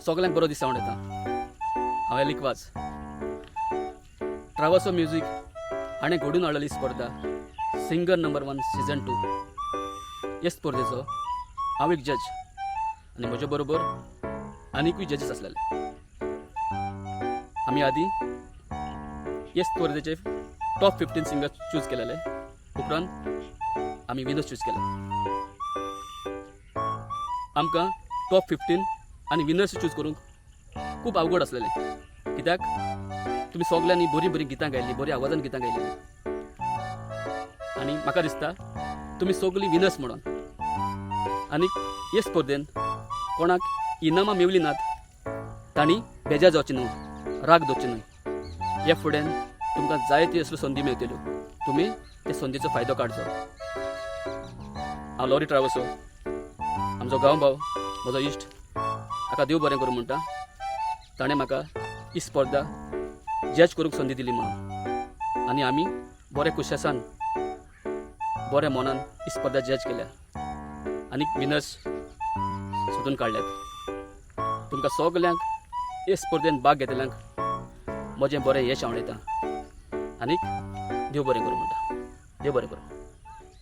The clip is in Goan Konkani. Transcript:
सगल्यांक बरो दीस येता. हांव एलिकवाज. ट्रावसो म्युजीक हाणें घडून हाडलेली स्पर्धा singer number 1 season 2 हे स्पर्धेचो हांव एक जज आनी म्हजे बरोबर आनिकूय जजीस आसलेले. आमी आदी हे स्पर्धेचे टॉप 15 सिंगर्स चूज केलेले. उपरांत आमी विनर्स चूज केले. आमकां टॉप 15 आनी विनर्स चूज करूंक खूब अवघड आसलेलें, कित्याक तुमी सगल्यांनी बरीं बरीं गितां गायलीं, बरी आवाजान गितां गायलेलीं आनी म्हाका दिसता तुमी सगलीं विनर्स म्हणून. आनी हे स्पर्धेन कोणाक इनामां मेवलीं नात तांणी बेजार जावचें न्हू, राग दवरचें न्हय. हे फुडें तुमकां जायती असल्यो संदी मेळटल्यो, तुमी ते संदीचो फायदो काडचो. हांव लॉरी ट्रावसो, आमचो गांव भाव, म्हजो इश्ट, हाका देव बरें करूं म्हणटा. ताणें म्हाका ही स्पर्धा जज करूंक संदी दिली म्हणून आनी आमी बरे कुशेसान बऱ्या मनान ही स्पर्धा जज केल्या आनी विनर्स सोदून काडल्यात. तुमकां सगल्यांक हे स्पर्धेन भाग घेतल्यांक म्हजें बरें यश आवडयता आनीक देव बरें करूं म्हणटा. देव बरें करूं.